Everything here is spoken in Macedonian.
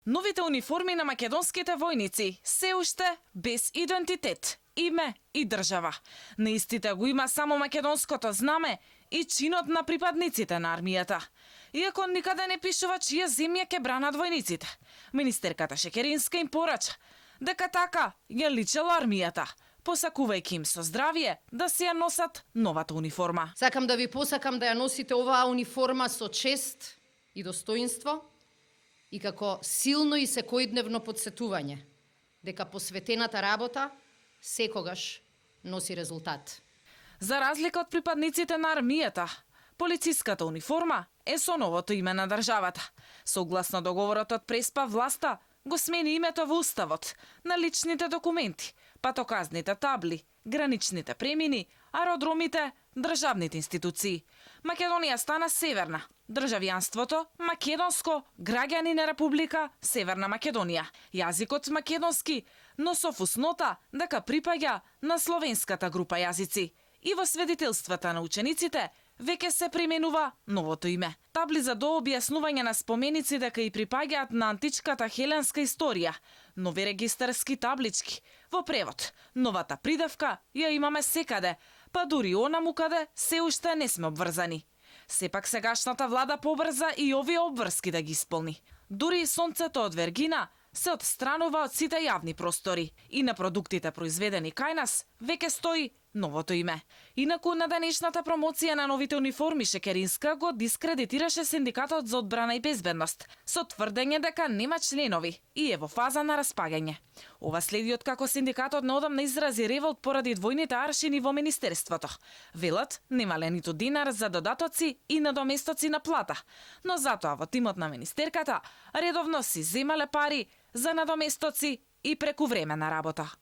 Новите униформи на македонските војници се уште без идентитет, име и држава. На истите го има само македонското знаме и чинот на припадниците на армијата. Иако никаде не пишува чија земја ќе бранат војниците, министерката Шекеринска им порача дека така ја личела армијата, посакувајќи им со здравје да си ја носат новата униформа. Сакам да ви посакам да ја носите оваа униформа со чест и достоинство и како силно и секојдневно подсетување дека посветената работа секогаш носи резултат. За разлика од припадниците на армијата, полициската униформа е со новото име на државата. Согласно договорот од Преспа, власта го смени името во уставот на личните документи, патоказните табли, граничните премини, аеродромите, државните институции. Македонија стана северна, државјанството македонско, граѓани на Република Северна Македонија. Јазикот македонски, но со фуснота дека припаѓа на словенската група јазици. И во сведетелствата на учениците веќе се применува новото име. Табли за дообјаснување на споменици дека и припаѓаат на античката хеленска историја, нови регистарски таблички, во превод. Новата придавка ја имаме секаде, па дури онаму каде се уште не сме обврзани. Сепак сегашната влада побрза и овие обврски да ги исполни. Дури и сонцето од Вергина се отстранува од сите јавни простори и на продуктите произведени кај нас веќе стои новото име. Инаку на денешната промоција на новите униформи Шекеринска го дискредитираше Синдикатот за одбрана и безбедност со тврдење дека нема членови и е во фаза на распагање. Ова следи од како синдикатот неодамна изрази револт поради двојните аршини во министерството. Велат немале ниту динар за додатоци и надоместоци на плата, но затоа во тимот на министерката редовно си земале пари за надоместоци и преку време на работа.